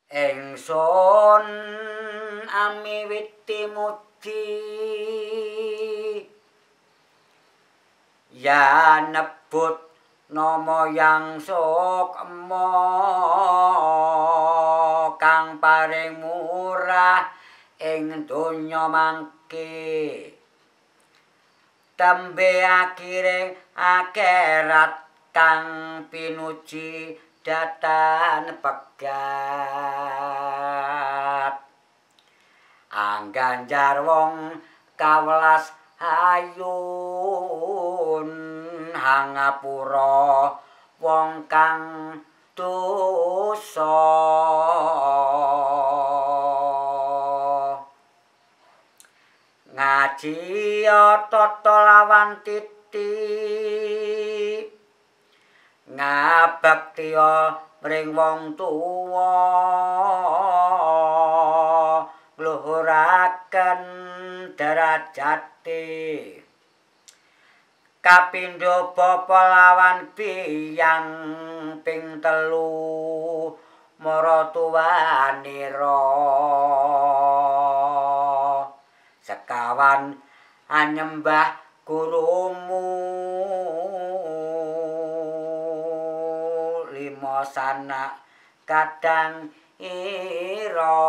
Ingsun amiwiti muji ya nebut nama yang sukma kang paring murah ing donya mangke tembe akhire akhirat kang pinuji datan pegat angganjar wong kawelas hayun hangapura wong kang dosa ngaji tata lawan titi ngabektiya mring wong tuwa ngluhuraken derajate kapindho bapa lawan biyang ping telu maratuwanira sekawan anyembah gurumu lima sanak kadang ira.